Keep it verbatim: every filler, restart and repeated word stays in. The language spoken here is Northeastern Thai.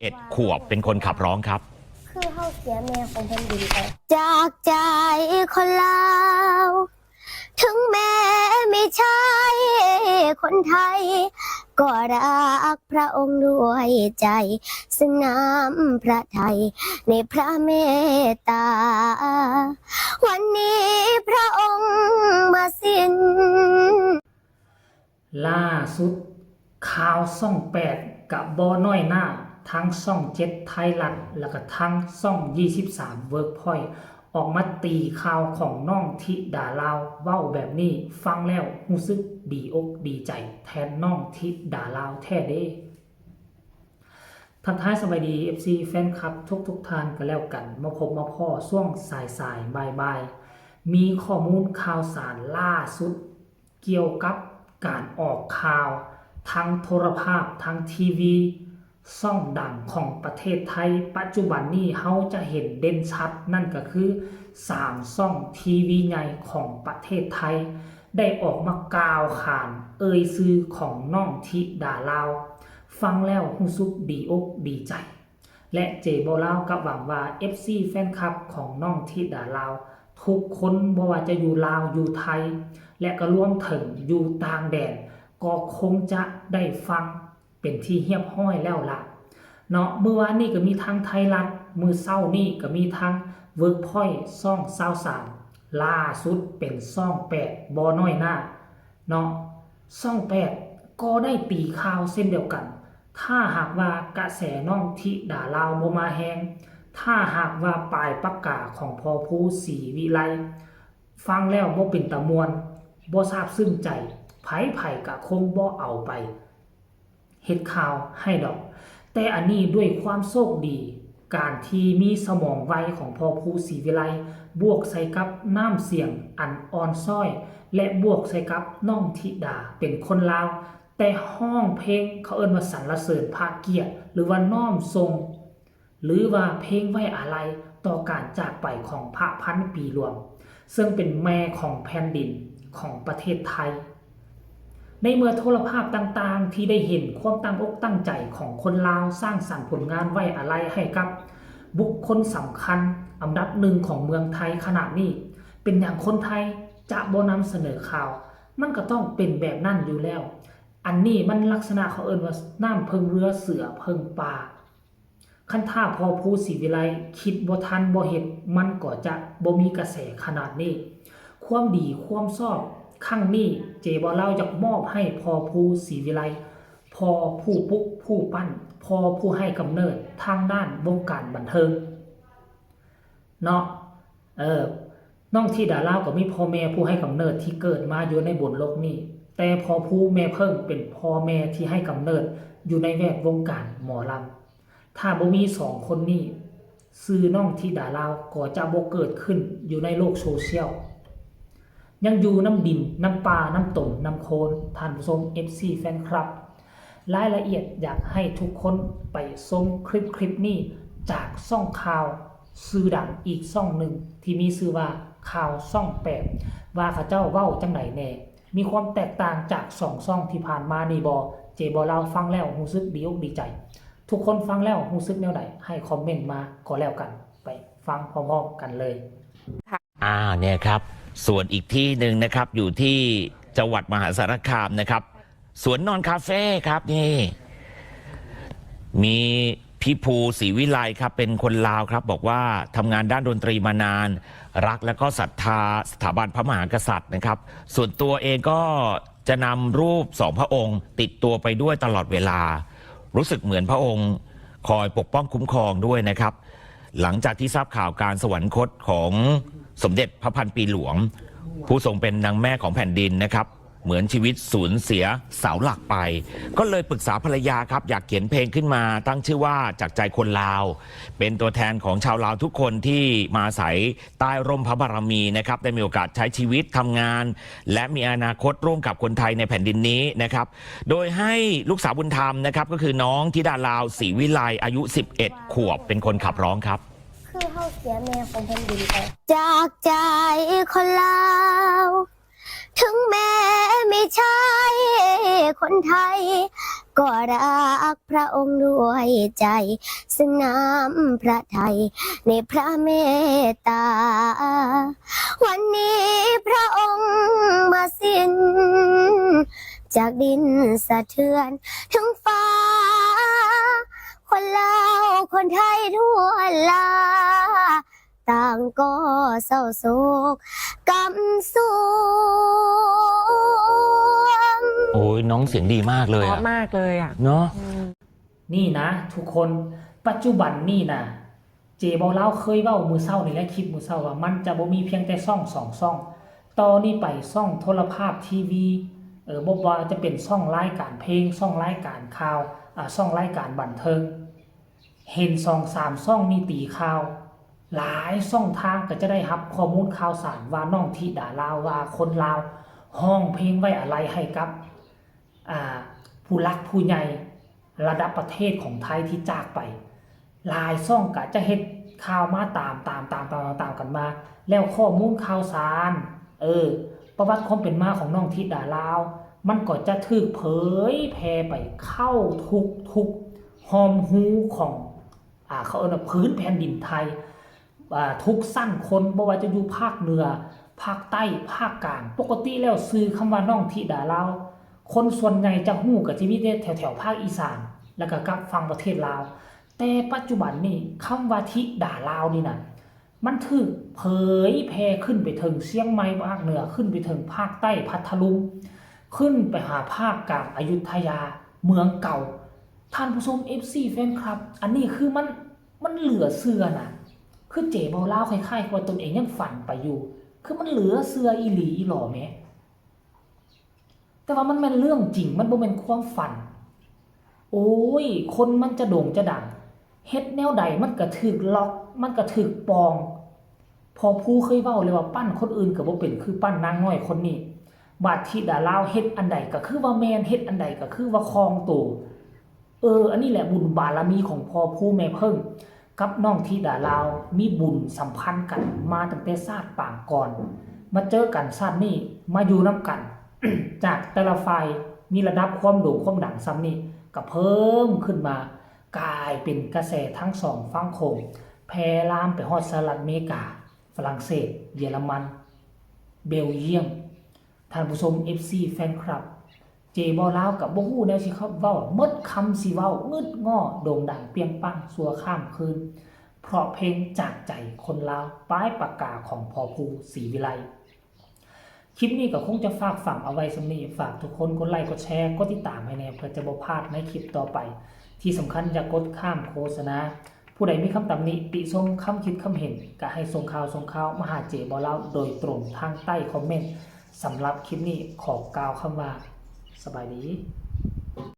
เอ็ดขวบเป็นคนขับร้องครับ คือเฮาเสียแม่ของแผ่นดินไป จากใจคนลาว ถึงแม้ไม่ใช่คนไทย ก็รักพระองค์ด้วยใจ ซึ่งน้ำพระทัยในพระเมตตา วันนี้พระองค์มาสิ้น ล่าสุดข่าวช่องแปดกะบ่น้อยหน้า ทั้งช่องเจ็ดไทยรัฐ แล้วก็ทั้งช่องยี่สิบสามเวิร์กพอยต์ ออกมาตีข่าวของน้องธิดาลาว เว้าแบบนี้ ฟังแล้วรู้สึกดีอกดีใจแทนน้องธิดาลาวแท้เด้ ทักทายสบายดี เอฟซี แฟนคลับทุกๆท่านก็แล้วกัน มาพบมาพ้อช่วงสายๆบ่ายๆ มีข้อมูลข่าวสารล่าสุด เกี่ยวกับการออกข่าวทางโทรภาพทางทีวี ช่องดังของประเทศไทย ปัจจุบันนี้เฮาจะเห็นเด่นชัด นั่นก็คือสามช่องทีวีใหญ่ของประเทศไทย ได้ออกมากล่าวขานเอ่ยชื่อของน้องธิดาลาว ฟังแล้วรู้สึกดีอกดีใจ และเจบ่าวลาวก็หวังว่า เอฟซี แฟนคลับของน้องธิดาลาว ทุกคนบ่ว่าจะอยู่ลาวอยู่ไทย และก็รวมถึงอยู่ต่างแดน ก็คงจะได้ฟังเป็นที่เรียบร้อยแล้วล่ะเนาะ มื้อวานนี้ก็มีทางไทยรัฐ มื้อเช้านี้ก็มีทางเวิร์กพอยต์ ช่องซาวสาม ล่าสุดเป็นช่องแปดบ่น้อยหน้าเนาะ ช่องแปดก็ได้ตีข่าวเช่นเดียวกัน ถ้าหากว่ากระแสน้องธิดาลาวบ่มาแฮง ถ้าหากว่าปลายปากกาของพ่อผู้ศรีวิไล ฟังแล้วบ่เป็นตาม่วน บ่ซาบซึ้งใจ ไผๆก็คงบ่เอาไปเฮ็ดข่าวให้ดอก แต่อันนี้ด้วยความโชคดี การที่มีสมองไวของพ่อผู้ศรีวิไล บวกใส่กับน้ำเสียงอันอ่อนช้อย และบวกใส่กับน้องธิดาเป็นคนลาว แต่ฮ้องเพลงเขาเอิ้นว่าสรรเสริญพระเกียรติ หรือว่าน้อมส่ง หรือว่าเพลงไว้อาลัยต่อการจากไปของพระพันปีหลวง ซึ่งเป็นแม่ของแผ่นดินของประเทศไทย ในเมื่อโทรภาพต่างๆ ที่ได้เห็นความตั้งอกตั้งใจของคนลาวสร้างสรรค์ผลงานไว้อาลัยให้กับบุคคลสำคัญอันดับหนึ่งของเมืองไทยขนาดนี้ เป็นอย่างคนไทยจะบ่นำเสนอข่าว มันก็ต้องเป็นแบบนั้นอยู่แล้ว อันนี้มันลักษณะเขาเอิ้นว่าน้ำเพิ่งเรือเสือเพิ่งป่า คันถ้าพ่อผู้ศรีวิไลคิดบ่ทันบ่เฮ็ด มันก็จะบ่มีกระแสขนาดนี้ ความดีความชอบครั้งนี้ เจบ่าวลาวอยากมอบให้พ่อผู้ศรีวิไล พ่อผู้ปลุกผู้ปั้น พ่อผู้ให้กำเนิดทางด้านวงการบันเทิง เนาะ เออ น้องธิดาลาวก็มีพ่อแม่ผู้ให้กำเนิดที่เกิดมาอยู่ในบนโลกนี้ แต่พ่อผู้แม่เพิ่งเป็นพ่อแม่ที่ให้กำเนิดอยู่ในแวดวงการหมอลำ ถ้าบ่มีสองคนนี้ ชื่อน้องธิดาลาวก็จะบ่เกิดขึ้นอยู่ในโลกโซเชียล ยังอยู่นำดิน นำป่า นำต้น นำโคลน ท่านผู้ชม เอฟซี แฟนคลับ รายละเอียดอยากให้ทุกคนไปชมคลิปคลิปนี้จากช่องข่าวชื่อดังอีกช่องหนึ่งที่มีชื่อว่าข่าวช่องแปด ว่าเขาเจ้าเว้าจั่งใดแน่ มีความแตกต่างจากสองช่องที่ผ่านมานี่บ่ เจบ่าวลาวฟังแล้วรู้สึกดีอกดีใจ ทุกคนฟังแล้วรู้สึกแนวใด ให้คอมเมนต์มาก็แล้วกัน ไปฟังพร้อมๆกันเลย อ่า เนี่ยครับ ส่วนอีกที่หนึ่งนะครับ อยู่ที่จังหวัดมหาสารคามนะครับ สวนนอนคาเฟ่ครับ นี่ มีพี่ภูศรีวิไลครับ เป็นคนลาวครับ บอกว่าทำงานด้านดนตรีมานาน รักและก็ศรัทธาสถาบันพระมหากษัตริย์นะครับ ส่วนตัวเองก็จะนำรูปสองพระองค์ติดตัวไปด้วยตลอดเวลา รู้สึกเหมือนพระองค์คอยปกป้องคุ้มครองด้วยนะครับ หลังจากที่ทราบข่าวการสวรรคตของสมเด็จพระพันปีหลวง ผู้ทรงเป็นนางแม่ของแผ่นดินนะครับ เหมือนชีวิตสูญเสียเสาหลักไป ก็เลยปรึกษาภรรยาครับ อยากเขียนเพลงขึ้นมาตั้งชื่อว่าจากใจคนลาว เป็นตัวแทนของชาวลาวทุกคนที่มาอาศัยใต้ร่มพระบารมีนะครับ ได้มีโอกาสใช้ชีวิตทำงาน และมีอนาคตร่วมกับคนไทยในแผ่นดินนี้นะครับ โดยให้ลูกสาวบุญธรรมนะครับ ก็คือน้องธิดาลาวศรีวิไลอายุ สิบเอ็ด ขวบเป็นคนขับร้องครับ คือเฮาเสียแม่ของแผ่นดินไป จากใจคนลาว ถึงแม้ไม่ใช่คนไทย ก็รักพระองค์ด้วยใจ ซึ่งน้ำพระทัยในพระเมตตา วันนี้พระองค์มาสิ้น จากดินสะเทือนถึงฟ้า คนลาวคนไทยทั่วลา ต่างก็เศร้าโศกกำสวง โอ้ยน้องเสียงดีมากเลย เพ อะ ราะมากเลยอ่ะ เนาะ นี่นะทุกคนปัจจุบันนี่นะ เจเบาลาวเคยเว้ามื้อเช้านี่แหละ คลิปมื้อเช้าว่ามันจะบ่มีเพียงแต่ช่องสองช่อง ต่อนี้ไปช่องโทรภาพทีวี เออบ่ว่าจะเป็นช่องรายการเพลง ช่องรายการข่าว อ่าช่องรายการบันเทิง เห็นสองสามช่องนี่ตีข่าว หลายช่องทางก็จะได้รับข้อมูลข่าวสารว่าน้องธิดาลาว ว่าคนลาวฮ้องเพลงไว้อาลัยให้กับ อ่าผู้หลักผู้ใหญ่ระดับประเทศของไทยที่จากไป หลายช่องก็จะเฮ็ดข่าวมาตามตามตามตามตามกันมา แล้วข้อมูลข่าวสาร เออ ประวัติความเป็นมาของน้องธิดาลาว มันก็จะถูกเผยแพร่ไปเข้าทุกทุกหอมฮูของ อ่าเขาเอิ้นว่าพื้นแผ่นดินไทย อ่าทุกชั้นคน บ่ว่าจะอยู่ภาคเหนือ ภาคใต้ ภาคกลาง ปกติแล้วชื่อคำว่าน้องธิดาลาว คนส่วนใหญ่จะฮู้ก็สิมีแต่แถวแถวๆภาคอีสาน แล้วก็กับฝั่งประเทศลาว แต่ปัจจุบันนี่คำว่าธิดาลาวนี่นะ มันถูกเผยแพร่ขึ้นไปถึงเชียงใหม่ภาคเหนือ ขึ้นไปถึงภาคใต้พัทลุง ขึ้นไปหาภาคกลางอยุธยา เมืองเก่า ท่านผู้ชม เอฟซี แฟนคลับ อันนี้คือมันมันเหลือเชื่อนะ คือเจเบาลาวคล้ายๆว่าตนเองยังฝันไปอยู่ คือมันเหลือเชื่ออีหลีอีหลอแหม แต่ว่ามันแม่นเรื่องจริง มันบ่แม่นความฝัน โอ้ย คนมันจะโด่งจะดัง เฮ็ดแนวใดมันก็ถูกล็อก มันก็ถูกปอง พ่อภูเคยเว้าเลยว่าปั้นคนอื่นก็บ่เป็นคือปั้นนางน้อยคนนี้ บาดธิดาลาวเฮ็ดอันใดก็คือว่าแม่น เฮ็ดอันใดก็คือว่าคล่องโต เออ อันนี้แหละบุญบารมีของพ่อภูแม่เพิ่ง กับน้องธิดาลาว มีบุญสัมพันธ์กันมาตั้งแต่ชาติปางก่อน มาเจอกันชาตินี้ มาอยู่นำกัน จากแต่ละฝ่ายมีระดับความโด่งความดังส่ำนี้ ก็เพิ่มขึ้นมา กลายเป็นกระแสทั้งสองฝั่งโขง แพร่ลามไปฮอดสหรัฐอเมริกา ฝรั่งเศส เยอรมัน เบลเยียม ท่านผู้ชม เอฟซี แฟนคลับ เจเบาลาวก็บ่ฮู้แนวสิเว้า หมดคำสิเว้า งึดง้อ โด่งดังเปรี้ยงปังชั่วข้ามคืน เพราะเพลงจากใจคนลาว ปลายปากกาของพ่อภูศรีวิไล คลิปนี้ก็คงจะฝากฝังเอาไว้ส่ำนี้ ฝากทุกคนกดไลค์กดแชร์ กดติดตามให้แหน่ เพื่อจะบ่พลาดในคลิปต่อไป ที่สำคัญอย่ากดข้ามโฆษณา ผู้ใดมีคำตำหนิติชม คำคิดคำเห็น ก็ให้ส่งข่าวส่งข่าวมาหาเจเบาลาวโดยตรงทางใต้คอมเมนต์ สำหรับคลิปนี้ขอกล่าวคำว่า สบายดี